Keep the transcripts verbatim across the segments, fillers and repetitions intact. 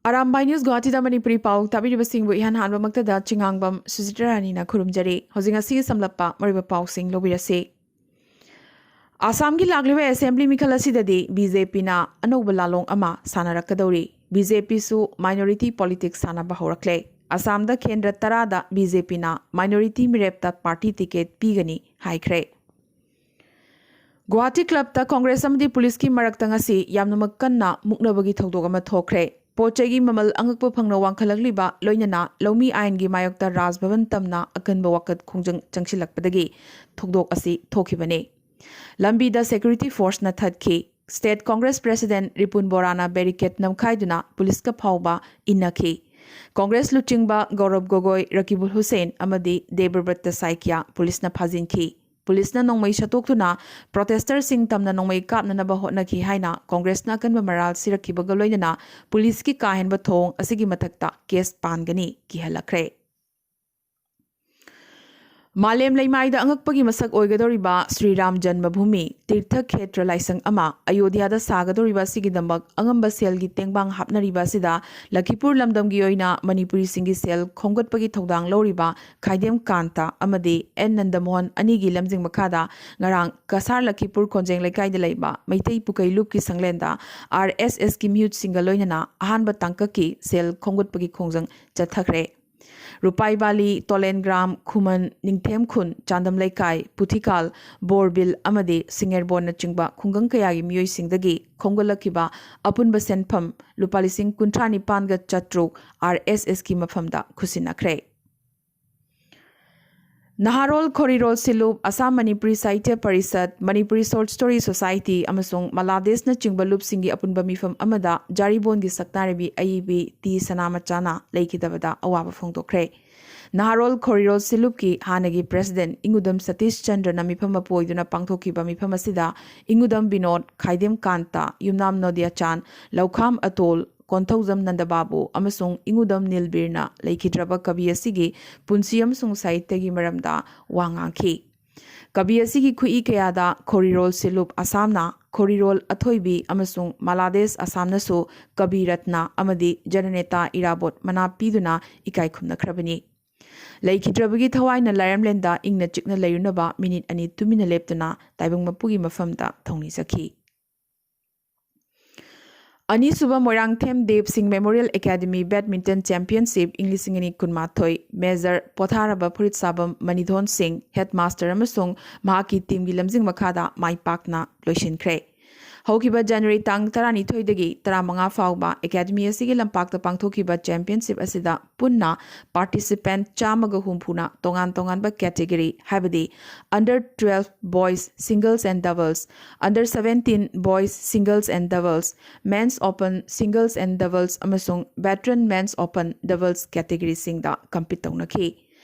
Arambai news ꯒꯨꯋꯥꯍꯥꯇꯤꯗ Manipuri ꯄꯥꯎ ꯇꯥꯕꯤꯔꯤꯕꯁꯤꯡꯕꯨ ꯏꯍꯥꯟ ꯍꯥꯟꯕꯃꯛꯇꯗ ꯆꯤꯉꯥꯡꯕꯝ ꯁꯨꯖꯤꯇ꯭ꯔꯥ ꯔꯥꯅꯤꯅ ꯈꯨꯔꯨꯝꯖꯔꯤ꯫ ꯍꯧꯖꯤꯛ ꯉꯁꯤꯒꯤ ꯁꯝꯂꯞꯄ ꯃꯔꯨꯑꯣꯏꯕ ꯄꯥꯎꯁꯤꯡ ꯂꯧꯕꯤꯔꯁꯤ꯫ ꯑꯁꯥꯝꯒꯤ ꯂꯥꯛꯂꯤꯕ ꯑꯦꯁꯦꯝꯕ꯭ꯂꯤ ꯃꯤꯈꯜ ꯑꯁꯤꯗꯗꯤ ꯕꯤ ꯖꯦ ꯄꯤꯅ ꯑꯅꯧꯕ ꯂꯥꯂꯣꯡ ꯑꯃ ꯁꯥꯟꯅꯔꯛꯀꯗꯧꯔꯤ꯫ ꯕꯤ ꯖꯦ ꯄꯤꯁꯨ ꯃꯥꯏꯅꯣꯔꯤꯇꯤ ꯄꯣꯂꯤꯇꯤꯛꯁ ꯁꯥꯟꯅꯕ ꯍꯧꯔꯛꯂꯦ꯫ ꯑꯁꯥꯝꯗ ꯀꯦꯟꯗ꯭ꯔ ꯇꯔꯥꯗ ꯕꯤ ꯖꯦ ꯄꯤꯅ ꯃꯥꯏꯅꯣꯔꯤꯇꯤ ꯃꯤꯔꯦꯞꯇ ꯄꯥꯔꯇꯤ ꯇꯤꯀꯦꯠ ꯄꯤꯒꯅꯤ ꯍꯥꯏꯈ꯭ꯔꯦ꯫ ꯒꯨꯋꯥꯍꯥꯇꯤ ꯀ꯭ꯂꯕꯇ ꯀꯣꯡꯒ꯭ꯔꯦꯁ ꯑꯃꯗꯤ ꯄꯨꯂꯤꯁꯀꯤ ꯃꯔꯛꯇ ꯉꯁꯤ ꯌꯥꯝꯅꯃꯛ ꯀꯟꯅ ꯃꯨꯛꯅꯕꯒꯤ ꯊꯧꯗꯣꯛ ꯑꯃ ꯊꯣꯛꯈ꯭ꯔꯦ꯫ ꯄꯣꯠ ꯆꯩꯒꯤ ꯃꯃꯜ ꯑꯉꯛꯄ ꯐꯪꯅ ꯋꯥꯡꯈꯠꯂꯛꯂꯤꯕ ꯂꯣꯏꯅꯅ ꯂꯧꯃꯤ ꯑꯥꯏꯟꯒꯤ ꯃꯥꯌꯣꯛꯇ ꯔꯥꯖ ꯚꯕꯟ ꯇꯝꯅ ꯑꯀꯟꯕ ꯋꯥꯀꯠ ꯈꯣꯡꯖꯪ ꯆꯪꯁꯤꯜꯂꯛꯄꯗꯒꯤ ꯊꯧꯗꯣꯛ ꯑꯁꯤ ꯊꯣꯛꯈꯤꯕꯅꯤ꯫ ꯂꯝꯕꯤꯗ ꯁꯦꯀ꯭ꯌꯨꯔꯤꯇꯤ ꯐꯣꯔꯁꯅ ꯊꯠꯈꯤ꯫ ꯁ꯭ꯇꯦꯠ ꯀꯣꯡꯒ꯭ꯔꯦꯁ ꯄ꯭ꯔꯦꯁꯤꯗꯦꯟꯠ ꯔꯤꯄꯨꯟ ꯕꯣꯔꯥꯅ ꯕꯦꯔꯤꯀꯦꯗ ꯅꯝꯈꯥꯏꯗꯨꯅ ꯄꯨꯂꯤꯁꯀ ꯐꯥꯎꯕ ꯏꯟꯅꯈꯤ꯫ ꯀꯣꯡꯒ꯭ꯔꯦꯁ ꯂꯨꯆꯤꯡꯕ ꯒꯧꯔꯕ ꯒꯣꯒꯣꯏ, ꯔꯀꯤꯕꯨꯜ ꯍꯨꯁꯦꯟ ꯑꯃꯗꯤ ꯗꯦꯕꯕ꯭ꯔꯠꯇ ꯁꯥꯏꯀꯤꯌꯥ ꯄꯨꯂꯤꯁꯅ ꯐꯥꯖꯤꯟꯈꯤ꯫ ꯄꯨꯂꯤꯁꯅ ꯅꯣꯡꯃꯩ ꯁꯠꯇꯣꯛꯇꯨꯅ ꯄ꯭ꯔꯣꯇꯦꯁꯇꯔꯁꯤꯡ ꯇꯝꯅ ꯅꯣꯡꯃꯩ ꯀꯥꯞꯅꯅꯕ ꯍꯣꯠꯅꯈꯤ ꯍꯥꯏꯅ ꯀꯣꯡꯒ꯭ꯔꯦꯁꯅ ꯑꯀꯟꯕ ꯃꯔꯥꯜ ꯁꯤꯔꯛꯈꯤꯕꯒ ꯂꯣꯏꯅꯅ ꯄꯨꯂꯤꯁꯀꯤ ꯀꯥ ꯍꯦꯟꯕ ꯊꯧꯑꯣꯡ ꯑꯁꯤꯒꯤ ꯃꯊꯛꯇ ꯀꯦꯁ ꯄꯥꯟꯒꯅꯤ ꯀꯤꯍꯜꯂꯛꯈ꯭ꯔꯦ꯫ ꯃꯥꯂꯦꯝ ꯂꯩꯃꯥꯏꯗ ꯑꯉꯛꯄꯒꯤ ꯃꯁꯛ ꯑꯣꯏꯒꯗꯧꯔꯤꯕ ꯁ꯭ꯔꯤ ꯔꯥꯝ ꯖꯟꯃꯚꯨꯃꯤ ꯇꯤꯔꯊ ꯈꯦꯇ꯭ꯔ ꯂꯥꯏꯁꯪ ꯑꯃ ꯑꯌꯣꯙ꯭ꯌꯥꯗ ꯁꯥꯒꯗꯧꯔꯤꯕ ꯑꯁꯤꯒꯤꯗꯃꯛ ꯑꯉꯝꯕ ꯁꯦꯜꯒꯤ ꯇꯦꯡꯕꯥꯡ ꯍꯥꯞꯅꯔꯤꯕ ꯑꯁꯤꯗ ꯂꯈꯤꯄꯨꯔ ꯂꯝꯗꯝꯒꯤ ꯑꯣꯏꯅ ꯃꯅꯤꯄꯨꯔꯤꯁꯤꯡꯒꯤ ꯁꯦꯜ ꯈꯣꯝꯒꯠꯄꯒꯤ ꯊꯧꯗꯥꯡ ꯂꯧꯔꯤꯕ ꯈꯥꯏꯗꯦꯝ ꯀꯥꯟꯇ ꯑꯃꯗꯤ ꯑꯦꯟ ꯅꯟꯗꯃꯣꯍꯟ ꯑꯅꯤꯒꯤ ꯂꯝꯖꯤꯡ ꯃꯈꯥꯗ ꯉꯔꯥꯡ ꯀꯁꯥꯔ ꯂꯈꯤꯄꯨꯔ ꯀꯣꯟꯖꯦꯡ ꯂꯩꯀꯥꯏꯗ ꯂꯩꯕ ꯃꯩꯇꯩ ꯄꯨꯀꯩ ꯂꯨꯞꯀꯤ ꯁꯪꯂꯦꯟꯗ ꯑꯥꯔ ꯑꯦꯁ ꯑꯦꯁꯀꯤ ꯃꯤꯍꯨꯠꯁꯤꯡꯒ ꯂꯣꯏꯅꯅ ꯑꯍꯥꯟꯕ ꯇꯥꯡꯀꯛꯀꯤ ꯁꯦꯜ ꯈꯣꯝꯒꯠꯄꯒꯤ ꯈꯣꯡꯖꯪ ꯆꯠꯊꯈ꯭ꯔꯦ꯫ ꯔꯨꯄꯥꯏ ꯚꯦꯂꯤ, ꯇꯣꯂꯦꯟꯒ꯭ꯔꯥꯝ, ꯈꯨꯃꯟ, ꯅꯤꯡꯊꯦꯝꯈꯨꯟ, ꯆꯥꯟꯗꯝ ꯂꯩꯀꯥꯏ, ꯄꯨꯊꯤꯀꯥꯜ, ꯕꯣꯔꯕꯤꯜ ꯑꯃꯗꯤ ꯁꯤꯡꯉꯦꯔꯕꯣꯟꯅꯆꯤꯡꯕ ꯈꯨꯡꯒꯪ ꯀꯌꯥꯒꯤ ꯃꯤꯑꯣꯏꯁꯤꯡꯗꯒꯤ ꯈꯣꯝꯒꯠꯂꯛꯈꯤꯕ ꯑꯄꯨꯟꯕ ꯁꯦꯟꯐꯝ ꯂꯨꯄꯥ ꯂꯤꯁꯤꯡ ꯀꯨꯟꯊ꯭ꯔꯥ ꯅꯤꯄꯥꯟꯒ ꯆꯥꯇ꯭ꯔꯨꯛ ꯑꯥꯔ ꯑꯦꯁ ꯑꯦꯁꯀꯤ ꯃꯐꯝꯗ ꯈꯨꯠꯁꯤꯟꯅꯈ꯭ꯔꯦ꯫ Naharol Khorirol Shinlup, Assam Manipuri Sahitya Parishad, Manipuri short story society ꯑꯃꯁꯨꯡ ꯃꯂꯥꯗꯦꯁꯅꯆꯤꯡꯕ ꯂꯨꯞꯁꯤꯡꯒꯤ ꯑꯄꯨꯟꯕ ꯃꯤꯐꯝ ꯑꯃꯗ ꯖꯥꯔꯤꯕꯣꯟꯒꯤ ꯁꯛꯅꯥꯏꯔꯕꯤ ꯑꯏꯕꯤ ꯇꯤ ꯁꯅꯥꯃꯆꯥꯅ ꯂꯩꯈꯤꯗꯕꯗ ꯑꯋꯥꯕ ꯐꯣꯡꯗꯣꯛꯈ꯭ꯔꯦ꯫ ꯅꯍꯥꯔꯣꯜ ꯈꯣꯔꯤꯔꯣꯜ ꯁꯤꯂꯨꯞꯀꯤ ꯍꯥꯟꯅꯒꯤ ꯄ꯭ꯔꯦꯁꯤꯗꯦꯟꯠ ꯏꯪꯉꯨꯗꯝ ꯁꯇꯤꯁ ꯆꯟꯗ꯭ꯔꯅ ꯃꯤꯐꯝ ꯑꯃ ꯄꯨ ꯑꯣꯏꯗꯨꯅ ꯄꯥꯡꯊꯣꯛꯈꯤꯕ ꯃꯤꯐꯝ ꯑꯁꯤꯗ ꯏꯪꯉꯨꯗꯝ ꯕꯤꯅꯣꯗ, ꯈꯥꯏꯗꯦꯝ ꯀꯥꯟꯇ, ꯌꯨꯝꯅꯥꯝ ꯅꯣꯗꯤꯌꯥꯆꯥꯟ, ꯂꯧꯈꯥꯝ ꯑꯇꯣꯜ, ꯀꯣꯟꯊꯧꯖꯝ ꯅꯟꯗꯕꯥꯕꯨ ꯑꯃꯁꯨꯡ ꯏꯪꯉꯨꯗꯝ ꯅꯤꯜꯕꯤꯔꯅ ꯂꯩꯈꯤꯗ꯭ꯔꯕ ꯀꯕꯤ ꯑꯁꯤꯒꯤ ꯄꯨꯟꯁꯤ ꯑꯃꯁꯨꯡ ꯁꯥꯍꯤꯇ꯭ꯌꯒꯤ ꯃꯔꯝꯗ ꯋꯥ ꯉꯥꯡꯈꯤ꯫ ꯀꯕꯤ ꯑꯁꯤꯒꯤ ꯈꯨꯏ ꯀꯌꯥꯗ ꯈꯣꯔꯤꯔꯣꯜ ꯁꯤꯂꯨꯞ ꯑꯁꯥꯝꯅ ꯈꯣꯔꯤꯔꯣꯜ ꯑꯊꯣꯏꯕꯤ ꯑꯃꯁꯨꯡ ꯃꯥꯂꯥꯗꯦꯁ ꯑꯁꯥꯝꯅꯁꯨ ꯀꯕꯤ ꯔꯠꯅ ꯑꯃꯗꯤ ꯖꯅꯅꯦꯇꯥ ꯏꯔꯥꯕꯣꯠ ꯃꯅꯥ ꯄꯤꯗꯨꯅ ꯏꯀꯥꯏ ꯈꯨꯝꯅꯈ꯭ꯔꯕꯅꯤ꯫ ꯂꯩꯈꯤꯗ꯭ꯔꯕꯒꯤ ꯊꯋꯥꯏꯅ ꯂꯥꯏꯔꯝꯂꯦꯟꯗ ꯏꯪꯅ ꯆꯤꯛꯅ ꯂꯩꯔꯨꯅꯕ ꯃꯤꯅꯤꯠ ꯑꯅꯤ ꯇꯨꯃꯤꯟꯅ ꯂꯦꯞꯇꯨꯅ ꯇꯥꯏꯕꯪ ꯃꯄꯨꯒꯤ ꯃꯐꯝꯗ ꯊꯧꯅꯤ ꯆꯠꯈꯤ꯫ ꯑꯅꯤꯁꯨꯕ ꯃꯣꯏꯔꯥꯡꯊꯦꯝ ꯗꯦꯕ ꯁꯤꯡ ꯃꯦꯃꯣꯔꯤꯌꯦꯜ ꯑꯦꯀꯥꯗꯃꯤ ꯕꯦꯗꯃꯤꯟꯇꯟ ꯆꯦꯝꯄꯤꯌꯟꯁꯤꯞ ꯏꯪ ꯂꯤꯁꯤꯡ ꯑꯅꯤ ꯀꯨꯟꯃꯥꯊꯣꯏ ꯃꯦꯖꯔ ꯄꯣꯊꯥꯔꯕ ꯐꯨꯔꯤꯠ ꯁꯥꯕꯝ ꯃꯅꯤꯙꯣꯟ ꯁꯤꯡ, ꯍꯦꯗꯃꯥꯁꯇꯔ ꯑꯃꯁꯨꯡ ꯃꯍꯥꯛꯀꯤ ꯇꯤꯝꯒꯤ ꯂꯝꯖꯤꯡ ꯃꯈꯥꯗ ꯃꯥꯏ ꯄꯥꯛꯅ ꯂꯣꯏꯁꯤꯟꯈ꯭ꯔꯦ꯫ ꯍꯧꯈꯤꯕ ꯖꯅꯋꯥꯔꯤ ꯇꯥꯡ ꯇꯔꯥꯅꯤꯊꯣꯏꯗꯒꯤ ꯇꯔꯥꯃꯉꯥ ꯐꯥꯎꯕ ꯑꯦꯀꯥꯗꯃꯤ ꯑꯁꯤꯒꯤ ꯂꯝꯄꯥꯛꯇ ꯄꯥꯡꯊꯣꯛꯈꯤꯕ ꯆꯦꯝꯄꯤꯌꯟꯁꯤꯞ ꯑꯁꯤꯗ ꯄꯨꯟꯅ ꯄꯥꯔꯇꯤꯁꯤꯄꯦꯟꯠ ꯆꯥꯝꯃꯒ ꯍꯨꯝꯐꯨꯅ ꯇꯣꯉꯥꯟ ꯇꯣꯉꯥꯟꯕ ꯀꯦꯇꯦꯒꯣꯔꯤ, ꯍꯥꯏꯕꯗꯤ under twelve boys singles and doubles, under seventeen boys singles and doubles, men's open singles and doubles ꯑꯃꯁꯨꯡ veteran men's open doubles ꯀꯦꯇꯦꯒꯣꯔꯤꯁꯤꯡꯗ ꯀꯝꯄꯤꯠ ꯇꯧꯅꯈꯤ꯫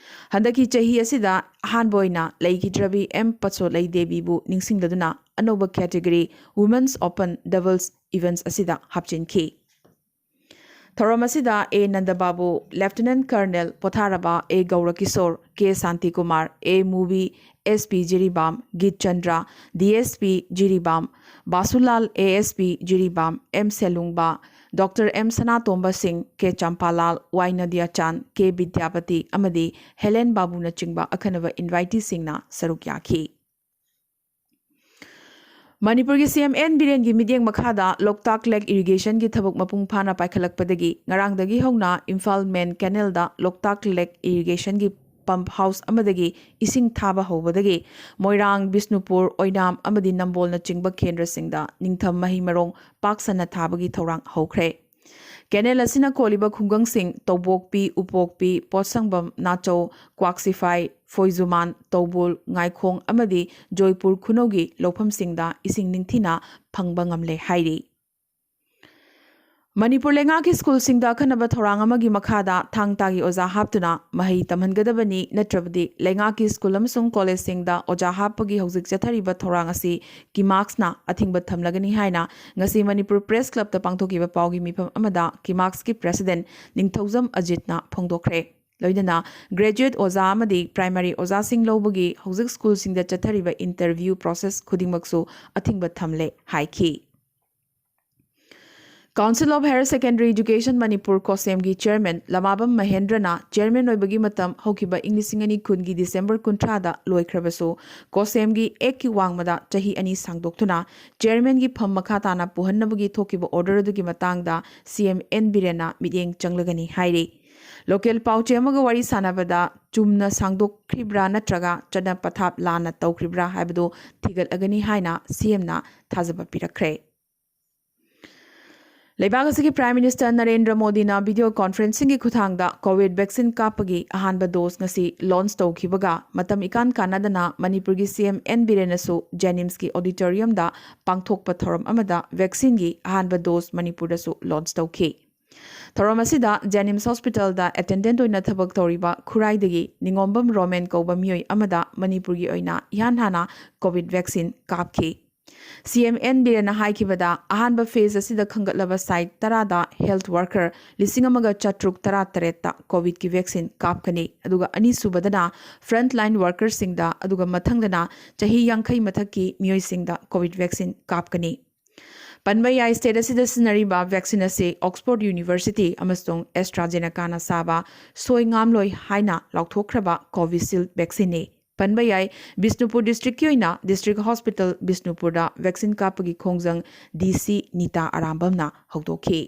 ꯍꯟꯗꯛꯀꯤ ꯆꯍꯤ ꯑꯁꯤꯗ ꯑꯍꯥꯟꯕ ꯑꯣꯏꯅ ꯂꯩꯈꯤꯗ꯭ꯔꯕꯤ ꯑꯦꯝ ꯄꯠꯁꯣꯂꯩ ꯗꯦꯕꯤꯕꯨ ꯅꯤꯡꯁꯤꯡꯂꯗꯨꯅ ꯑꯅꯧꯕ category Women's Open Doubles events ꯑꯁꯤꯗ ꯍꯥꯞꯆꯤꯟꯈꯤ꯫ ꯊꯧꯔꯝ ꯑꯁꯤꯗ ꯑꯦ ꯅꯟꯗꯕꯥꯕꯨ, ꯂꯦꯐꯇꯤꯅꯦꯟꯠ ꯀꯔꯅꯦꯜ ꯄꯣꯊꯥꯔꯕ A Gourakishor, K Shantikumar, A Mubi, S P Jiribam, Geet Chandra, D S P Jiribam, Basulal, A S P Jiribam, M Selungba, doctor M Sanatomba Singh, K ꯆꯝꯄꯥꯂꯥꯜ, ꯋꯥꯏ ꯅꯗꯤꯌꯥꯆꯥꯟ, ꯀꯦ ꯕꯤꯗ꯭ꯌꯥꯄꯇꯤ ꯑꯃꯗꯤ ꯍꯦꯂꯦꯟ ꯕꯥꯕꯨꯅꯆꯤꯡꯕ ꯑꯈꯟꯅꯕ ꯏꯟꯚꯥꯏꯇꯤꯁꯤꯡꯅ ꯁꯔꯨꯛ ꯌꯥꯈꯤ꯫ ꯃꯅꯤꯄꯨꯔꯒꯤ ꯁꯤ ꯑꯦꯝ ꯑꯦꯟ ꯕꯤꯔꯦꯟꯒꯤ ꯃꯤꯠꯌꯦꯡ ꯃꯈꯥꯗ ꯂꯣꯛꯇꯥꯛ ꯂꯦꯛ ꯏꯔꯤꯒꯦꯁꯟꯒꯤ ꯊꯕꯛ ꯃꯄꯨꯡ ꯐꯥꯅ ꯄꯥꯏꯈꯠꯂꯛꯄꯗꯒꯤ ꯉꯔꯥꯡꯗꯒꯤ ꯍꯧꯅ ꯏꯝꯐꯥꯜ ꯃꯦꯟ ꯀꯦꯅꯦꯜꯗ ꯂꯣꯛꯇꯥꯛ ꯂꯦꯛ ꯏꯔꯤꯒꯦꯁꯟꯒꯤ ꯄꯝꯞ ꯍꯥꯎꯁ ꯑꯃꯗꯒꯤ ꯏꯁꯤꯡ ꯊꯥꯕ ꯍꯧꯕꯗꯒꯤ ꯃꯣꯏꯔꯥꯡ, ꯕꯤꯁꯅꯨꯄꯨꯔ, ꯑꯣꯏꯅꯥꯝ ꯑꯃꯗꯤ ꯅꯝꯕꯣꯜꯅꯆꯤꯡꯕ ꯀꯦꯟꯗ꯭ꯔꯁꯤꯡꯗ ꯅꯤꯡꯊꯝ ꯃꯍꯩ ꯃꯔꯣꯡ ꯄꯥꯛ ꯁꯟꯅ ꯊꯥꯕꯒꯤ ꯊꯧꯔꯥꯡ ꯍꯧꯈ꯭ꯔꯦ꯫ ꯀꯦꯅꯦꯜ ꯑꯁꯤꯅ ꯀꯣꯜꯂꯤꯕ ꯈꯨꯡꯒꯪꯁꯤꯡ ꯇꯧꯕꯣꯛꯄꯤ, ꯎꯄꯣꯛꯄꯤ, ꯄꯣꯠꯁꯪꯕꯝ, ꯅꯥꯆꯧ, ꯀ꯭ꯋꯥꯛꯁꯤꯐꯥꯏ, ꯐꯣꯏꯖꯨꯃꯥꯟ, ꯇꯧꯕꯨꯜ, ꯉꯥꯏꯈꯣꯡ ꯑꯃꯗꯤ ꯖꯣꯏꯄꯨꯔ ꯈꯨꯅꯧꯒꯤ ꯂꯧꯐꯝꯁꯤꯡꯗ ꯏꯁꯤꯡ ꯅꯤꯡꯊꯤꯅ ꯐꯪꯕ ꯉꯝꯂꯦ ꯍꯥꯏꯔꯤ꯫ ꯃꯅꯤꯄꯨꯔ ꯂꯩꯉꯥꯛꯀꯤ ꯁ꯭ꯀꯨꯜꯁꯤꯡꯗ ꯑꯈꯟꯅꯕ ꯊꯧꯔꯥꯡ ꯑꯃꯒꯤ ꯃꯈꯥꯗ ꯊꯥꯡ ꯇꯥꯒꯤ ꯑꯣꯖꯥ ꯍꯥꯞꯇꯨꯅ ꯃꯍꯩ ꯇꯝꯍꯟꯒꯗꯕꯅꯤ, ꯅꯠꯇ꯭ꯔꯕꯗꯤ ꯂꯩꯉꯥꯛꯀꯤ ꯁ꯭ꯀꯨꯜ ꯑꯃꯁꯨꯡ ꯀꯣꯂꯦꯖꯁꯤꯡꯗ ꯑꯣꯖꯥ ꯍꯥꯞꯄꯒꯤ ꯍꯧꯖꯤꯛ ꯆꯠꯊꯔꯤꯕ ꯊꯧꯔꯥꯡ ꯑꯁꯤ ꯀꯤꯃꯥꯛꯁꯅ ꯑꯊꯤꯡꯕ ꯊꯝꯂꯒꯅꯤ ꯍꯥꯏꯅ ꯉꯁꯤ ꯃꯅꯤꯄꯨꯔ ꯄ꯭ꯔꯦꯁ ꯀ꯭ꯂꯕꯇ ꯄꯥꯡꯊꯣꯛꯈꯤꯕ ꯄꯥꯎꯒꯤ ꯃꯤꯐꯝ ꯑꯃꯗ ꯀꯤꯃꯥꯛꯁꯀꯤ ꯄ꯭ꯔꯦꯁꯤꯗꯦꯟꯠ ꯅꯤꯡꯊꯧꯖꯝ ꯑꯖꯤꯠꯅ ꯐꯣꯡꯗꯣꯛꯈ꯭ꯔꯦ꯫ ꯂꯣꯏꯅꯅ graduate ꯑꯣꯖꯥ ꯑꯃꯗꯤ primary ꯑꯣꯖꯥꯁꯤꯡ ꯂꯧꯕꯒꯤ ꯍꯧꯖꯤꯛ ꯁ꯭ꯀꯨꯜꯁꯤꯡꯗ ꯆꯠꯊꯔꯤꯕ interview process ꯈꯨꯗꯤꯡꯃꯛꯁꯨ ꯑꯊꯤꯡꯕ ꯊꯝꯂꯦ ꯍꯥꯏꯈꯤ꯫ Council of Higher Secondary Education Manipur, COHSEM ꯒꯤ chairman ꯂꯃꯥꯕꯝ ꯃꯍꯦꯟꯗ꯭ꯔꯅ chairman ꯑꯣꯏꯕꯒꯤ ꯃꯇꯝ ꯍꯧꯈꯤꯕ ꯏꯪ ꯂꯤꯁꯤꯡ ꯑꯅꯤ ꯀꯨꯟꯒꯤ December ꯀꯨꯟꯊ꯭ꯔꯥꯗ ꯂꯣꯏꯈ꯭ꯔꯕꯁꯨ, COHSEM ꯒꯤ act ꯀꯤ ꯋꯥꯡꯃꯗ ꯆꯍꯤ ꯑꯅꯤ ꯁꯥꯡꯗꯣꯛꯇꯨꯅ chairman ꯒꯤ ꯐꯝ ꯃꯈꯥ ꯇꯥꯅ ꯄꯨꯍꯟꯅꯕꯒꯤ ꯊꯣꯛꯈꯤꯕ order ꯑꯗꯨꯒꯤ ꯃꯇꯥꯡꯗ CM N ꯕꯤꯔꯦꯟꯅ ꯃꯤꯠꯌꯦꯡ ꯆꯪꯂꯒꯅꯤ ꯍꯥꯏꯔꯤ꯫ Local ꯄꯥꯎꯆꯦ ꯑꯃꯒ ꯋꯥꯔꯤ ꯁꯥꯟꯅꯕꯗ ꯆꯨꯝꯅ ꯁꯥꯡꯗꯣꯛꯈ꯭ꯔꯤꯕ꯭ꯔꯥ ꯅꯠꯇ꯭ꯔꯒ ꯆꯠꯅ ꯄꯊꯥꯞ ꯂꯥꯟꯅ ꯇꯧꯈ꯭ꯔꯤꯕ꯭ꯔꯥ ꯍꯥꯏꯕꯗꯨ ꯊꯤꯒꯠꯂꯒꯅꯤ ꯍꯥꯏꯅ CM ꯅ ꯊꯥꯖꯕ ꯄꯤꯔꯛꯈ꯭ꯔꯦ꯫ ꯂꯩꯕꯥꯛ ꯑꯁꯤꯒꯤ Prime Minister ꯅꯔꯦꯟꯗ꯭ꯔ ꯃꯣꯗꯤꯅ video conferencing ꯒꯤ ꯈꯨꯠꯊꯥꯡꯗ COVID vaccine ꯀꯥꯞꯄꯒꯤ ꯑꯍꯥꯟꯕ dose ꯉꯁꯤ launch ꯇꯧꯈꯤꯕꯒ ꯃꯇꯝ ꯏꯀꯥꯟ ꯀꯥꯟꯅꯗꯅ ꯃꯅꯤꯄꯨꯔꯒꯤ CM N ꯕꯤꯔꯦꯟꯅꯁꯨ JNIMS ꯀꯤ auditorium ꯗ ꯄꯥꯡꯊꯣꯛꯄ ꯊꯧꯔꯝ ꯑꯃꯗ vaccine ꯒꯤ ꯑꯍꯥꯟꯕ dose ꯃꯅꯤꯄꯨꯔꯗꯁꯨ launch ꯇꯧꯈꯤ꯫ ꯊꯧꯔꯝ ꯑꯁꯤꯗ JNIMS hospital ꯗ attendant ꯑꯣꯏꯅ ꯊꯕꯛ ꯇꯧꯔꯤꯕ ꯈꯨꯔꯥꯏꯗꯒꯤ ꯅꯤꯉꯣꯝꯕꯝ ꯔꯣꯃꯦꯟ ꯀꯧꯕ ꯃꯤꯑꯣꯏ ꯑꯃꯗ ꯃꯅꯤꯄꯨꯔꯒꯤ ꯑꯣꯏꯅ ꯏꯍꯥꯟ ꯍꯥꯟꯅ COVID vaccine ꯀꯥꯞꯈꯤ꯫ CM N ꯕꯤꯔꯦꯟꯅ ꯍꯥꯏꯈꯤꯕꯗ, ꯑꯍꯥꯟꯕ phase ꯑꯁꯤꯗ ꯈꯟꯒꯠꯂꯕ site ꯇꯔꯥꯗ health worker ꯂꯤꯁꯤꯡ ꯑꯃꯒ ꯆꯥꯇ꯭ꯔꯨꯛ ꯇꯔꯥꯇꯔꯦꯠꯇ COVID ꯀꯤ vaccine ꯀꯥꯞꯀꯅꯤ, ꯑꯗꯨꯒ ꯑꯅꯤꯁꯨꯕꯗꯅ frontline worker ꯁꯤꯡꯗ, ꯑꯗꯨꯒ ꯃꯊꯪꯗꯅ ꯆꯍꯤ ꯌꯥꯡꯈꯩ ꯃꯊꯛꯀꯤ ꯃꯤꯑꯣꯏꯁꯤꯡꯗ COVID vaccine ꯀꯥꯞꯀꯅꯤ꯫ ꯄꯟꯕ ꯌꯥꯏ, state ꯑꯁꯤꯗ ꯁꯤꯖꯤꯟꯅꯔꯤꯕ vaccine ꯑꯁꯤ Oxford University ꯑꯃꯁꯨꯡ AstraZeneca ꯅ ꯁꯥꯕ ꯁꯣꯏ ꯉꯥꯝꯂꯣꯏ ꯍꯥꯏꯅ ꯂꯥꯎꯊꯣꯛꯈ꯭ꯔꯕ Covishield vaccine ꯅꯤ꯫ ꯄꯟꯕ ꯌꯥꯏ, ꯕꯤꯁꯅꯨꯄꯨꯔ district ꯀꯤ ꯑꯣꯏꯅ District Hospital ꯕꯤꯁꯅꯨꯄꯨꯔꯗ vaccine ꯀꯥꯞꯄꯒꯤ ꯈꯣꯡꯖꯪ DC ꯅꯤꯇꯥ ꯑꯔꯥꯝꯕꯝꯅ ꯍꯧꯗꯣꯛꯈꯤ꯫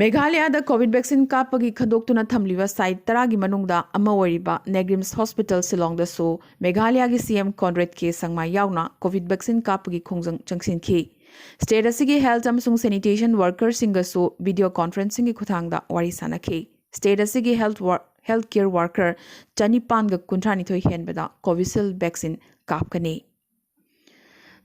ꯃꯦꯘꯥꯂꯌꯥꯗ COVID vaccine ꯀꯥꯞꯄꯒꯤ ꯈꯟꯗꯣꯛꯇꯨꯅ ꯊꯝꯂꯤꯕ site ꯇꯔꯥꯒꯤ ꯃꯅꯨꯡꯗ ꯑꯃ ꯑꯣꯏꯔꯤꯕ NEIGRIHMS Hospital ꯁꯤꯂꯣꯡꯗꯁꯨ ꯃꯦꯘꯥꯂꯌꯥꯒꯤ CM Conrad K ꯁꯪꯃꯥ ꯌꯥꯎꯅ COVID vaccine ꯀꯥꯞꯄꯒꯤ ꯈꯣꯡꯖꯪ ꯆꯪꯁꯤꯟꯈꯤ꯫ State ꯑꯁꯤꯒꯤ health ꯑꯃꯁꯨꯡ sanitation worker ꯁꯤꯡꯒꯁꯨ video conferencing ꯒꯤ ꯈꯨꯠꯊꯥꯡꯗ ꯋꯥꯔꯤ ꯁꯥꯅꯈꯤ꯫ State ꯑꯁꯤꯒꯤ health wor-, health care worker ꯆꯅꯤꯄꯥꯟꯒ ꯀꯨꯟꯊ꯭ꯔꯥꯅꯤꯊꯣꯏ ꯍꯦꯟꯕꯗ Covishield vaccine ꯀꯥꯞꯀꯅꯤ꯫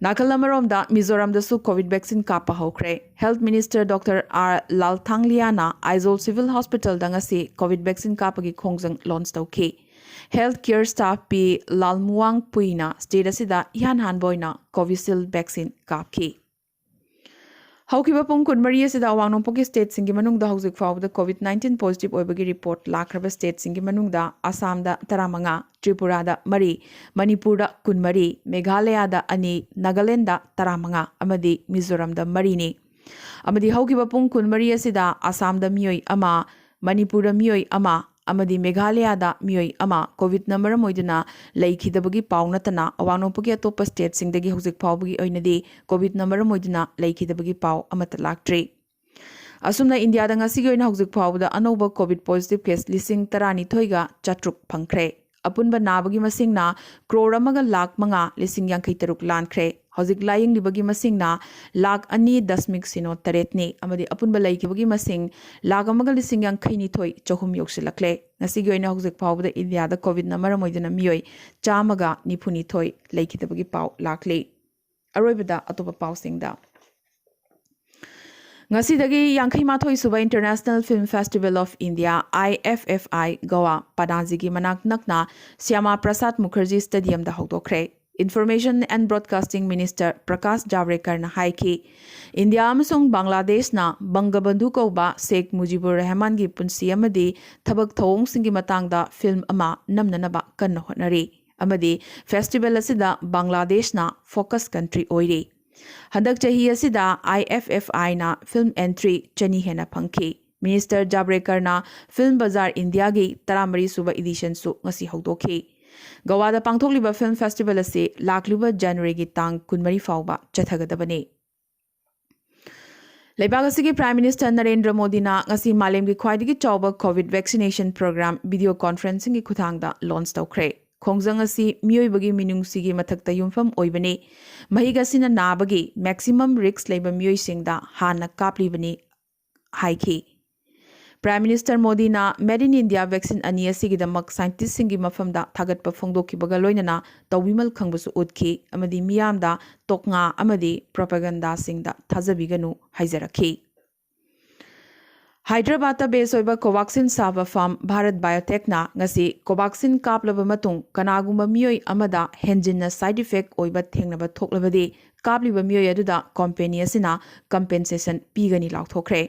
ꯅꯥꯀꯜ ꯑꯃꯔꯣꯝꯗ ꯃꯤꯖꯣꯔꯥꯝꯗꯁꯨ COVID vaccine ꯀꯥꯞꯄ ꯍꯧꯈ꯭ꯔꯦ꯫ Health Minister Doctor R ꯂꯥꯜꯊꯥꯡꯂꯤꯌꯥꯅ Aizawl Civil Hospital ꯗ ꯉꯁꯤ COVID vaccine ꯀꯥꯞꯄꯒꯤ ꯈꯣꯡꯖꯪ launch ꯇꯧꯈꯤ꯫ Health care staff P ꯂꯥꯜꯃꯨꯋꯥꯡ ꯄꯨꯏꯅ state ꯑꯁꯤꯗ ꯏꯍꯥꯟ ꯍꯥꯟꯕ ꯑꯣꯏꯅ Covishield vaccine ꯀꯥꯞꯈꯤ꯫ ꯍꯧꯈꯤꯕ ꯄꯨꯡ ꯀꯨꯟꯃꯔꯤ ꯑꯁꯤꯗ ꯑꯋꯥꯡ ꯅꯣꯡꯄꯣꯛꯀꯤ ꯁ꯭ꯇꯦꯠꯁꯤꯡꯒꯤ ꯃꯅꯨꯡꯗ ꯍꯧꯖꯤꯛ ꯐꯥꯎꯕꯗ ꯀꯣꯚꯤꯗ ꯅꯥꯏꯟꯇꯤꯟ ꯄꯣꯖꯤꯇꯤꯚ ꯑꯣꯏꯕꯒꯤ ꯔꯤꯄꯣꯔꯠ ꯂꯥꯛꯈ꯭ꯔꯕ ꯁ꯭ꯇꯦꯠꯁꯤꯡꯒꯤ ꯃꯅꯨꯡꯗ ꯑꯁꯥꯝꯗ ꯇꯔꯥꯃꯉꯥ, ꯇ꯭ꯔꯤꯄꯨꯔꯥꯗ ꯃꯔꯤ, ꯃꯅꯤꯄꯨꯔꯗ ꯀꯨꯟꯃꯔꯤ, ꯃꯦꯘꯥꯂꯌꯥꯗ ꯑꯅꯤ, ꯅꯥꯒꯥꯂꯦꯟꯗ ꯇꯔꯥꯃꯉꯥ ꯑꯃꯗꯤ ꯃꯤꯖꯣꯔꯥꯝꯗ ꯃꯔꯤꯅꯤ꯫ ꯑꯃꯗꯤ ꯍꯧꯈꯤꯕ ꯄꯨꯡ ꯀꯨꯟꯃꯔꯤ ꯑꯁꯤꯗ ꯑꯁꯥꯝꯗ ꯃꯤꯑꯣꯏ ꯑꯃ, ꯃꯅꯤꯄꯨꯔꯗ ꯃꯤꯑꯣꯏ ꯑꯃ ꯑꯃꯗꯤ ꯃꯦꯘꯥꯂꯌꯥꯗ ꯃꯤꯑꯣꯏ ꯑꯃ ꯀꯣꯚꯤꯗꯅ ꯃꯔꯝ ꯑꯣꯏꯗꯨꯅ ꯂꯩꯈꯤꯗꯕꯒꯤ ꯄꯥꯎ ꯅꯠꯇꯅ ꯑꯋꯥꯡ ꯅꯣꯡꯄꯣꯛꯀꯤ ꯑꯇꯣꯞꯄ ꯁ꯭ꯇꯦꯠꯁꯤꯡꯗꯒꯤ ꯍꯧꯖꯤꯛ ꯐꯥꯎꯕꯒꯤ ꯑꯣꯏꯅꯗꯤ ꯀꯣꯚꯤꯗꯅ ꯃꯔꯝ ꯑꯣꯏꯗꯨꯅ ꯂꯩꯈꯤꯗꯕꯒꯤ ꯄꯥꯎ ꯑꯃꯠꯇ ꯂꯥꯛꯇ꯭ꯔꯤ꯫ ꯑꯁꯨꯝꯅ ꯏꯟꯗꯤꯌꯥꯗ ꯉꯁꯤꯒꯤ ꯑꯣꯏꯅ ꯍꯧꯖꯤꯛ ꯐꯥꯎꯕꯗ ꯑꯅꯧꯕ ꯀꯣꯚꯤꯗ ꯄꯣꯖꯤꯇꯤꯚ ꯀꯦꯁ ꯂꯤꯁꯤꯡ ꯇꯔꯥꯅꯤꯊꯣꯏꯒ ꯆꯥꯇ꯭ꯔꯨꯛ ꯐꯪꯈ꯭ꯔꯦ꯫ ꯑꯄꯨꯟꯕ ꯅꯥꯕꯒꯤ ꯃꯁꯤꯡꯅ ꯀ꯭ꯔꯣꯔ ꯑꯃꯒ ꯂꯥꯈ ꯃꯉꯥ ꯂꯤꯁꯤꯡ ꯌꯥꯡꯈꯩ ꯇꯔꯨꯛ ꯂꯥꯟꯈ꯭ꯔꯦ꯫ ꯍꯧꯖꯤꯛ ꯂꯥꯌꯦꯡꯂꯤꯕꯒꯤ ꯃꯁꯤꯡꯅ ꯂꯥꯈ ꯑꯅꯤ ꯗꯁꯃꯤꯛ ꯁꯤꯅꯣ ꯇꯔꯦꯠꯅꯤ ꯑꯃꯗꯤ ꯑꯄꯨꯟꯕ ꯂꯩꯈꯤꯕꯒꯤ ꯃꯁꯤꯡ ꯂꯥꯈ ꯑꯃꯒ ꯂꯤꯁꯤꯡ ꯌꯥꯡꯈꯩ ꯅꯤꯊꯣꯏ ꯆꯍꯨꯝ ꯌꯧꯁꯤꯜꯂꯛꯂꯦ꯫ ꯉꯁꯤꯒꯤ ꯑꯣꯏꯅ ꯍꯧꯖꯤꯛ ꯐꯥꯎꯕꯗ ꯏꯟꯗꯤꯌꯥꯗ ꯀꯣꯚꯤꯗꯅ ꯃꯔꯝ ꯑꯣꯏꯗꯨꯅ ꯃꯤꯑꯣꯏ ꯆꯥꯝꯃꯒ ꯅꯤꯐꯨ ꯅꯤꯊꯣꯏ ꯂꯩꯈꯤꯗꯕꯒꯤ ꯄꯥꯎ ꯂꯥꯛꯂꯤ꯫ ꯑꯔꯣꯏꯕꯗ ꯑꯇꯣꯞꯄ ꯄꯥꯎꯁꯤꯡꯗ꯫ ꯉꯁꯤꯗꯒꯤ ꯌꯥꯡꯈꯩ ꯃꯥꯊꯣꯏ ꯁꯨꯕ International Film Festival of India, I F F I, Goa, ꯄꯅꯥꯖꯤꯒꯤ ꯃꯅꯥꯛ ꯅꯛꯅ ꯁ꯭ꯌꯥꯃꯥ ꯄ꯭ꯔꯁꯥꯗ Mukherjee ꯁ꯭ꯇꯦꯗꯤꯌꯝꯗ ꯍꯧꯗꯣꯛꯈ꯭ꯔꯦ꯫ Information and Broadcasting Minister Prakash ꯖꯥꯕ꯭ꯔꯦꯀꯔꯅ ꯍꯥꯏꯈꯤ, ꯏꯟꯗꯤꯌꯥ ꯑꯃꯁꯨꯡ ꯕꯪꯒ꯭ꯂꯥꯗꯦꯁꯅ ꯕꯪꯒꯕꯟꯙꯨ ꯀꯧꯕ ꯁꯦꯈ ꯃꯨꯖꯤꯕꯨꯔ ꯔꯍꯃꯥꯟꯒꯤ ꯄꯨꯟꯁꯤ ꯑꯃꯗꯤ ꯊꯕꯛ ꯊꯧꯑꯣꯡꯁꯤꯡꯒꯤ ꯃꯇꯥꯡꯗ ꯐꯤꯜꯝ ꯑꯃ ꯅꯝꯅꯅꯕ ꯀꯟꯅ ꯍꯣꯠꯅꯔꯤ ꯑꯃꯗꯤ ꯐꯦꯁꯇꯤꯚꯦꯜ ꯑꯁꯤꯗ ꯕꯪꯒ꯭ꯂꯥꯗꯦꯁꯅ ꯐꯣꯀꯁ ꯀꯟꯇ꯭ꯔꯤ ꯑꯣꯏꯔꯤ꯫ ꯍꯟꯗꯛ ꯆꯍꯤ ꯑꯁꯤꯗ I F F I ꯅ ꯐꯤꯜꯝ ꯑꯦꯟꯇ꯭ꯔꯤ ꯆꯅꯤ ꯍꯦꯟꯅ ꯐꯪꯈꯤ꯫ ꯃꯤꯅꯤꯁꯇꯔ ꯖꯥꯕ꯭ꯔꯦꯀꯔꯅ ꯐꯤꯜꯝ ꯕꯖꯥꯔ ꯏꯟꯗꯤꯌꯥꯒꯤ ꯇꯔꯥꯃꯔꯤ ꯁꯨꯕ ꯏꯗꯤꯁꯟꯁꯨ ꯉꯁꯤ ꯍꯧꯗꯣꯛꯈꯤ꯫ ꯒꯋꯥꯗ ꯄꯥꯡꯊꯣꯛꯂꯤꯕ ꯐꯤꯜꯝ ꯐꯦꯁꯇꯤꯚꯦꯜ ꯑꯁꯤ ꯂꯥꯛꯂꯤꯕ ꯖꯅꯋꯥꯔꯤꯒꯤ ꯇꯥꯡ ꯀꯨꯟꯃꯔꯤ ꯐꯥꯎꯕ ꯆꯠꯊꯒꯗꯕꯅꯤ꯫ ꯂꯩꯕꯥꯛ ꯑꯁꯤꯒꯤ ꯄ꯭ꯔꯥꯏꯝ ꯃꯤꯅꯤꯁꯇꯔ ꯅꯔꯦꯟꯗ꯭ꯔ ꯃꯣꯗꯤꯅ ꯉꯁꯤ ꯃꯥꯂꯦꯝꯒꯤ ꯈ꯭ꯋꯥꯏꯗꯒꯤ ꯆꯥꯎꯕ ꯀꯣꯚꯤꯗ ꯚꯦꯛꯁꯤꯅꯦꯁꯟ ꯄ꯭ꯔꯣꯒ꯭ꯔꯥꯝ ꯚꯤꯗꯤꯑꯣ ꯀꯣꯟꯐꯔꯦꯟꯁꯤꯡꯒꯤ ꯈꯨꯠꯊꯥꯡꯗ ꯂꯣꯟꯆ ꯇꯧꯈ꯭ꯔꯦ꯫ ꯈꯣꯡꯖꯪ ꯑꯁꯤ ꯃꯤꯑꯣꯏꯕꯒꯤ ꯃꯤꯅꯨꯡꯁꯤꯒꯤ ꯃꯊꯛꯇ ꯌꯨꯝꯐꯝ ꯑꯣꯏꯕꯅꯤ꯫ ꯃꯍꯤꯛ ꯑꯁꯤꯅ ꯅꯥꯕꯒꯤ ꯃꯦꯛꯁꯤꯃꯝ ꯔꯤꯁ꯭ꯛ ꯂꯩꯕ ꯃꯤꯑꯣꯏꯁꯤꯡꯗ ꯍꯥꯟꯅ ꯀꯥꯞꯂꯤꯕꯅꯤ ꯍꯥꯏꯈꯤ꯫ ꯄ꯭ꯔꯥꯏꯝ ꯃꯤꯅꯤꯁꯇꯔ ꯃꯣꯗꯤꯅ Made in India vaccine ꯑꯅꯤ ꯑꯁꯤꯒꯤꯗꯃꯛ ꯁꯥꯏꯟꯇꯤꯁ꯭ꯠꯁꯤꯡꯒꯤ ꯃꯐꯝꯗ ꯊꯥꯒꯠꯄ ꯐꯣꯡꯗꯣꯛꯈꯤꯕꯒ ꯂꯣꯏꯅꯅ ꯇꯧꯕꯤꯃꯜ ꯈꯪꯕꯁꯨ ꯎꯠꯈꯤ ꯑꯃꯗꯤ ꯃꯤꯌꯥꯝꯗ ꯇꯣꯛꯉꯥ ꯑꯃꯗꯤ ꯄ꯭ꯔꯣꯄꯥꯒꯟꯗꯥꯁꯤꯡꯗ ꯊꯥꯖꯕꯤꯒꯅꯨ ꯍꯥꯏꯖꯔꯛꯈꯤ꯫ ꯍꯥꯏꯗ꯭ꯔꯕꯥꯗꯇ ꯕꯦꯁ ꯑꯣꯏꯕ ꯀꯣꯚꯥꯛꯁꯤꯟ ꯁꯥꯕ ꯐꯥꯔꯝ ꯚꯥꯔꯠ ꯕꯥꯏꯑꯣꯇꯦꯛꯅ ꯉꯁꯤ ꯀꯣꯚꯥꯛꯁꯤꯟ ꯀꯥꯞꯂꯕ ꯃꯇꯨꯡ ꯀꯅꯥꯒꯨꯝꯕ ꯃꯤꯑꯣꯏ ꯑꯃꯗ ꯍꯦꯟꯖꯤꯟꯅ ꯁꯥꯏꯗ ꯏꯐꯦꯛ ꯑꯣꯏꯕ ꯊꯦꯡꯅꯕ ꯊꯣꯛꯂꯕꯗꯤ ꯀꯥꯞꯂꯤꯕ ꯃꯤꯑꯣꯏ ꯑꯗꯨꯗ ꯀꯝꯄꯦꯅꯤ ꯑꯁꯤꯅ ꯀꯝꯄꯦꯟꯁꯦꯁꯟ ꯄꯤꯒꯅꯤ ꯂꯥꯎꯊꯣꯛꯈ꯭ꯔꯦ꯫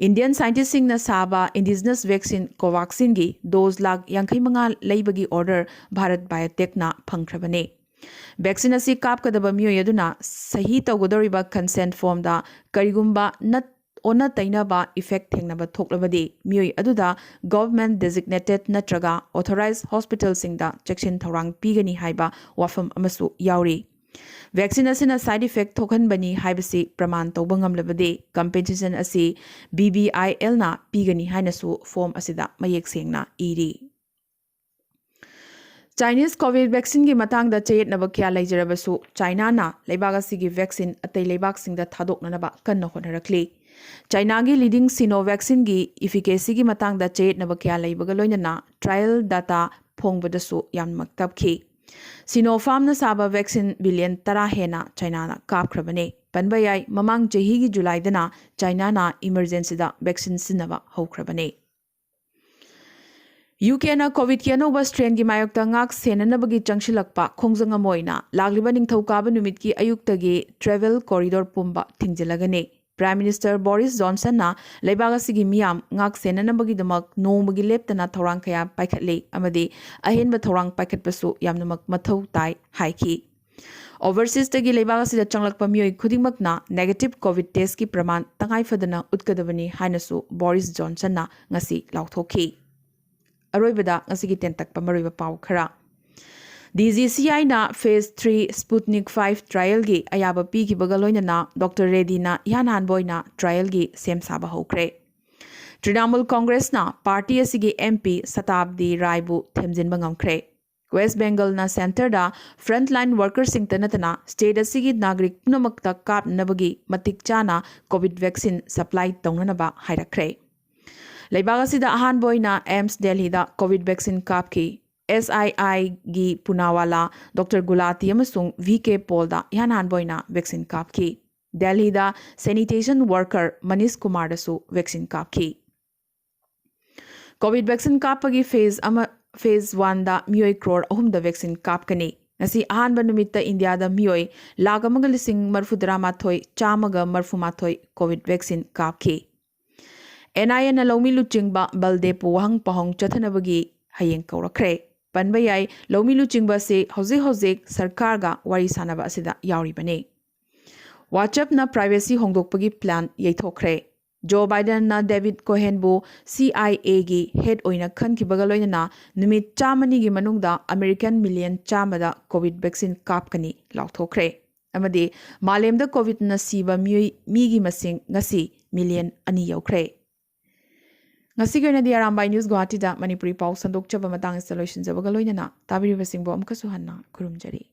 ꯏꯟꯗꯤꯌꯟ ꯁꯥꯏꯟꯇꯤꯁꯁꯤꯡꯅ ꯁꯥꯕ ꯏꯟꯗꯤꯖꯤꯅꯁ ꯚꯦꯛꯁꯤꯟ ꯀꯣꯚꯥꯛꯁꯤꯟꯒꯤ ꯗꯣꯁ ꯂꯥꯈ ꯌꯥꯡꯈꯩ ꯃꯉꯥ ꯂꯩꯕꯒꯤ ꯑꯣꯔꯗꯔ ꯚꯥꯔꯠ ꯕꯥꯏꯑꯣꯇꯦꯛꯅ ꯐꯪꯈ꯭ꯔꯕꯅꯤ꯫ ꯚꯦꯛꯁꯤꯟ ꯑꯁꯤ ꯀꯥꯞꯀꯗꯕ ꯃꯤꯑꯣꯏ ꯑꯗꯨꯅ ꯁꯍꯤ ꯇꯧꯒꯗꯧꯔꯤꯕ ꯀꯟꯁꯦꯟꯠ ꯐꯣꯔꯝꯗ ꯀꯔꯤꯒꯨꯝꯕ ꯅꯠ ꯑꯣꯟꯅ ꯇꯩꯅꯕ ꯏꯐꯦꯛ ꯊꯦꯡꯅꯕ ꯊꯣꯛꯂꯕꯗꯤ ꯃꯤꯑꯣꯏ ꯑꯗꯨꯗ ꯒꯚꯔꯟꯃꯦꯟꯠ ꯗꯦꯖꯤꯒꯅꯦꯇꯦꯗ ꯅꯠꯇ꯭ꯔꯒ ꯑꯣꯊꯣꯔꯥꯏꯖ ꯍꯣꯁꯄꯤꯇꯥꯜꯁꯤꯡꯗ ꯆꯦꯛꯁꯤꯟ ꯊꯧꯔꯥꯡ ꯄꯤꯒꯅꯤ ꯍꯥꯏꯕ ꯋꯥꯐꯝ ꯑꯃꯁꯨ ꯌꯥꯎꯔꯤ꯫ ꯚꯦꯛꯁꯤꯟ ꯑꯁꯤꯅ ꯁꯥꯏꯗ ꯏꯐꯦꯛ ꯊꯣꯛꯍꯟꯕꯅꯤ ꯍꯥꯏꯕꯁꯤ ꯄ꯭ꯔꯃꯥꯟ ꯇꯧꯕ ꯉꯝꯂꯕꯗꯤ ꯀꯝꯄꯦꯟꯁꯦꯁꯟ ꯑꯁꯤ ꯕꯤ ꯕꯤ ꯑꯥꯏ ꯑꯦꯜꯅ ꯄꯤꯒꯅꯤ ꯍꯥꯏꯅꯁꯨ ꯐꯣꯔꯝ ꯑꯁꯤꯗ ꯃꯌꯦꯛ ꯁꯦꯡꯅ ꯏꯔꯤ꯫ ꯆꯥꯏꯅꯤꯁ ꯀꯣꯚꯤꯗ ꯚꯦꯛꯁꯤꯟꯒꯤ ꯃꯇꯥꯡꯗ ꯆꯌꯦꯠꯅꯕ ꯀꯌꯥ ꯂꯩꯖꯔꯕꯁꯨ, ꯆꯥꯏꯅꯥꯅ ꯂꯩꯕꯥꯛ ꯑꯁꯤꯒꯤ ꯚꯦꯛꯁꯤꯟ ꯑꯇꯩ ꯂꯩꯕꯥꯛꯁꯤꯡꯗ ꯊꯥꯗꯣꯛꯅꯅꯕ ꯀꯟꯅ ꯍꯣꯠꯅꯔꯛꯂꯤ꯫ ꯆꯥꯏꯅꯥꯒꯤ ꯂꯤꯗꯤꯡ ꯁꯤꯅꯣ ꯚꯦꯛꯁꯤꯟꯒꯤ ꯏꯐꯤꯀꯦꯁꯤꯒꯤ ꯃꯇꯥꯡꯗ ꯆꯌꯦꯠꯅꯕ ꯀꯌꯥ ꯂꯩꯕꯒ ꯂꯣꯏꯅꯅ ꯇ꯭ꯔꯥꯌꯦꯜ ꯗꯥꯇꯥ ꯐꯣꯡꯕꯗꯁꯨ ꯌꯥꯝꯅꯃꯛ ꯇꯞꯈꯤ꯫ ꯁꯤꯅꯣꯐꯥꯔꯝꯅ ꯁꯥꯕ ꯚꯦꯛꯁꯤꯟ ꯕꯤꯂꯤꯌꯟ ꯇꯔꯥ ꯍꯦꯟꯅ ꯆꯥꯏꯅꯥꯅ ꯀꯥꯞꯈ꯭ꯔꯕꯅꯤ꯫ ꯄꯟꯕ ꯌꯥꯏ, ꯃꯃꯥꯡ ꯆꯍꯤꯒꯤ ꯖꯨꯂꯥꯏꯗꯅ ꯆꯥꯏꯅꯥꯅ ꯏꯃꯔꯖꯦꯟꯁꯤꯗ ꯚꯦꯛꯁꯤꯟ ꯁꯤꯖꯤꯟꯅꯕ ꯍꯧꯈ꯭ꯔꯕꯅꯤ꯫ ꯌꯨ ꯀꯦꯅ ꯀꯣꯚꯤꯗꯀꯤ ꯑꯅꯧꯕ ꯁ꯭ꯇ꯭ꯔꯦꯟꯒꯤ ꯃꯥꯌꯣꯛꯇ ꯉꯥꯛ ꯁꯦꯟꯅꯅꯕꯒꯤ ꯆꯪꯁꯤꯜꯂꯛꯄ ꯈꯣꯡꯖꯪ ꯑꯃ ꯑꯣꯏꯅ ꯂꯥꯛꯂꯤꯕ ꯅꯤꯡꯊꯧꯀꯥꯕ ꯅꯨꯃꯤꯠꯀꯤ ꯑꯌꯨꯛꯇꯒꯤ ꯇ꯭ꯔꯦꯚꯦꯜ ꯀꯣꯔꯤꯗꯣꯔ ꯄꯨꯝꯕ ꯊꯤꯡꯖꯤꯜꯂꯒꯅꯤ꯫ ꯄ꯭ꯔꯥꯏꯝ ꯃꯤꯅꯤꯁꯇꯔ ꯕꯣꯔꯤꯁ ꯖꯣꯟꯁꯟꯅ ꯂꯩꯕꯥꯛ ꯑꯁꯤꯒꯤ ꯃꯤꯌꯥꯝ ꯉꯥꯛ ꯁꯦꯟꯅꯅꯕꯒꯤꯗꯃꯛ ꯅꯣꯡꯃꯒꯤ ꯂꯦꯞꯇꯅ ꯊꯧꯔꯥꯡ ꯀꯌꯥ ꯄꯥꯏꯈꯠꯂꯤ ꯑꯃꯗꯤ ꯑꯍꯦꯟꯕ ꯊꯧꯔꯥꯡ ꯄꯥꯏꯈꯠꯄꯁꯨ ꯌꯥꯝꯅꯃꯛ ꯃꯊꯧ ꯇꯥꯏ ꯍꯥꯏꯈꯤ꯫ ꯑꯣꯚꯔꯁꯤꯁꯇꯒꯤ ꯂꯩꯕꯥꯛ ꯑꯁꯤꯗ ꯆꯪꯂꯛꯄ ꯃꯤꯑꯣꯏ ꯈꯨꯗꯤꯡꯃꯛꯅ ꯅꯦꯒꯦꯇꯤꯚ ꯀꯣꯚꯤꯗ ꯇꯦꯁꯀꯤ ꯄ꯭ꯔꯃꯥꯟ ꯇꯉꯥꯏ ꯐꯗꯅ ꯎꯠꯀꯗꯕꯅꯤ ꯍꯥꯏꯅꯁꯨ ꯕꯣꯔꯤꯁ ꯖꯣꯟꯁꯟꯅ ꯉꯁꯤ ꯂꯥꯎꯊꯣꯛꯈꯤ꯫ ꯑꯔꯣꯏꯕꯗ ꯉꯁꯤꯒꯤ ꯇꯦꯟꯇꯛꯄ ꯃꯔꯨꯑꯣꯏꯕ ꯄꯥꯎ ꯈꯔ꯫ ꯗꯤ ꯖꯤ ꯁꯤ ꯑꯥꯏꯅ ꯐꯦꯖ ꯊ꯭ꯔꯤ ꯁ꯭ꯄꯨꯠꯅꯤꯛ ꯐꯥꯏꯚ ꯇ꯭ꯔꯥꯌꯦꯜꯒꯤ ꯑꯌꯥꯕ ꯄꯤꯈꯤꯕꯒ ꯂꯣꯏꯅꯅ ꯗꯣꯛꯇꯔ ꯔꯦꯗꯤꯅ ꯏꯍꯥꯟ ꯍꯥꯟꯕ ꯑꯣꯏꯅ ꯇ꯭ꯔꯥꯌꯦꯜꯒꯤ ꯁꯦꯝ ꯁꯥꯕ ꯍꯧꯈ꯭ꯔꯦ꯫ ꯇ꯭ꯔꯤꯅꯥꯃꯨꯜ ꯀꯣꯡꯒ꯭ꯔꯦꯁꯅ ꯄꯥꯔꯇꯤ ꯑꯁꯤꯒꯤ ꯑꯦꯝ ꯄꯤ ꯁꯇꯥꯕꯗꯤ ꯔꯥꯏꯕꯨ ꯊꯦꯝꯖꯤꯟꯕ ꯉꯝꯈ꯭ꯔꯦ꯫ ꯋꯦꯁ ꯕꯦꯡꯒꯜꯅ ꯁꯦꯟꯇꯔꯗ ꯐ꯭ꯔꯟꯠꯂꯥꯏꯟ ꯋꯥꯔꯀꯔꯁꯤꯡꯇ ꯅꯠꯇꯅ ꯁ꯭ꯇꯦꯠ ꯑꯁꯤꯒꯤ ꯅꯥꯒꯔꯤꯛ ꯄꯨꯝꯅꯃꯛꯇ ꯀꯥꯞꯅꯅꯕꯒꯤ ꯃꯇꯤꯛ ꯆꯥꯅ ꯀꯣꯚꯤꯗ ꯚꯦꯛꯁꯤꯟ ꯁꯄ꯭ꯂꯥꯏ ꯇꯧꯅꯅꯕ ꯍꯥꯏꯔꯛꯈ꯭ꯔꯦ꯫ ꯂꯩꯕꯥꯛ ꯑꯁꯤꯗ ꯑꯍꯥꯟꯕ ꯑꯣꯏꯅ ꯑꯦꯝꯁ ꯗꯦꯜꯍꯤꯗ ꯀꯣꯚꯤꯗ ꯚꯦꯛꯁꯤꯟ ꯀꯥꯞꯈꯤ꯫ ꯑꯦꯁ ꯑꯥꯏ ꯑꯥꯏꯒꯤ ꯄꯨꯅꯥꯋꯥꯂꯥ, ꯗꯣꯛꯇꯔ ꯒꯨꯂꯥꯇꯤ ꯑꯃꯁꯨꯡ ꯚꯤ ꯀꯦ ꯄꯣꯜꯗ ꯏꯍꯥꯟ ꯍꯥꯟꯕ ꯑꯣꯏꯅ ꯚꯦꯛꯁꯤꯟ ꯀꯥꯞꯈꯤ꯫ ꯗꯦꯜꯍꯤꯗ sanitation worker ꯃꯅꯤꯁ ꯀꯨꯃꯥꯔꯗꯁꯨ vaccine ꯀꯥꯞꯈꯤ꯫ COVID vaccine ꯀꯥꯞꯄꯒꯤ phase ꯑꯃ phase one ꯗ ꯃꯤꯑꯣꯏ ꯀ꯭ꯔꯣꯔ ꯑꯍꯨꯝꯗ vaccine ꯀꯥꯞꯀꯅꯤ꯫ ꯉꯁꯤ ꯑꯍꯥꯟꯕ ꯅꯨꯃꯤꯠꯇ ꯏꯟꯗꯤꯌꯥꯗ ꯃꯤꯑꯣꯏ ꯂꯥꯈ ꯑꯃꯒ ꯂꯤꯁꯤꯡ ꯃꯔꯤꯐꯨꯇꯔꯥ ꯃꯥꯊꯣꯏ ꯆꯥꯝꯃꯒ ꯃꯔꯤꯐꯨ ꯃꯥꯊꯣꯏ COVID vaccine ꯀꯥꯞꯈꯤ꯫ NIAꯅ ꯂꯧꯃꯤ ꯂꯨꯆꯤꯡꯕ ꯕꯜꯗꯦꯕꯄꯨ ꯋꯥꯍꯪ ꯄꯥꯎꯍꯪ ꯆꯠꯊꯅꯕꯒꯤ ꯍꯌꯦꯡ ꯀꯧꯔꯛꯈ꯭ꯔꯦ꯫ ꯄꯟꯕ ꯌꯥꯏ, ꯂꯧꯃꯤ ꯂꯨꯆꯤꯡꯕ ꯑꯁꯤ ꯍꯧꯖꯤꯛ ꯍꯧꯖꯤꯛ ꯁꯔꯀꯥꯔꯒ ꯋꯥꯔꯤ ꯁꯥꯟꯅꯕ ꯑꯁꯤꯗ ꯌꯥꯎꯔꯤꯕꯅꯤ꯫ WhatsAppꯅ privacy ꯍꯣꯡꯗꯣꯛꯄꯒꯤ plan ꯌꯩꯊꯣꯛꯈ꯭ꯔꯦ꯫ ꯖꯣ ꯕꯥꯏꯗꯟꯅ ꯗꯦꯕꯤꯗ ꯀꯣꯍꯦꯟꯕꯨ CIAꯒꯤ head ꯑꯣꯏꯅ ꯈꯟꯈꯤꯕꯒ ꯂꯣꯏꯅꯅ ꯅꯨꯃꯤꯠ ꯆꯥꯝꯃꯅꯤꯒꯤ ꯃꯅꯨꯡꯗ American million ꯆꯥꯝꯃꯗ COVID vaccine ꯀꯥꯞꯀꯅꯤ ꯂꯥꯎꯊꯣꯛꯈ꯭ꯔꯦ꯫ ꯑꯃꯗꯤ ꯃꯥꯂꯦꯝꯗ COVIDꯅ ꯁꯤꯕ ꯃꯤꯑꯣꯏ, ꯃꯤꯒꯤ ꯃꯁꯤꯡ ꯉꯁꯤ million ꯑꯅꯤ ꯌꯧꯈ꯭ꯔꯦ꯫ ꯉꯁꯤꯒꯤ ꯑꯣꯏꯅꯗꯤ ꯑꯔꯥꯝꯕꯥꯏ News ꯒꯨꯋꯥꯍꯥꯇꯤꯗ ꯃꯅꯤꯄꯨꯔꯤ ꯄꯥꯎ ꯁꯟꯗꯣꯛꯆꯕ ꯃꯇꯥꯡ ꯑꯁꯤꯗ ꯂꯣꯏꯁꯤꯟꯖꯕꯒ ꯂꯣꯏꯅꯅ ꯇꯥꯕꯤꯔꯤꯕꯁꯤꯡꯕꯨ ꯑꯃꯨꯛꯀꯁꯨ ꯍꯟꯅ ꯈꯨꯔꯨꯝꯖꯔꯤ꯫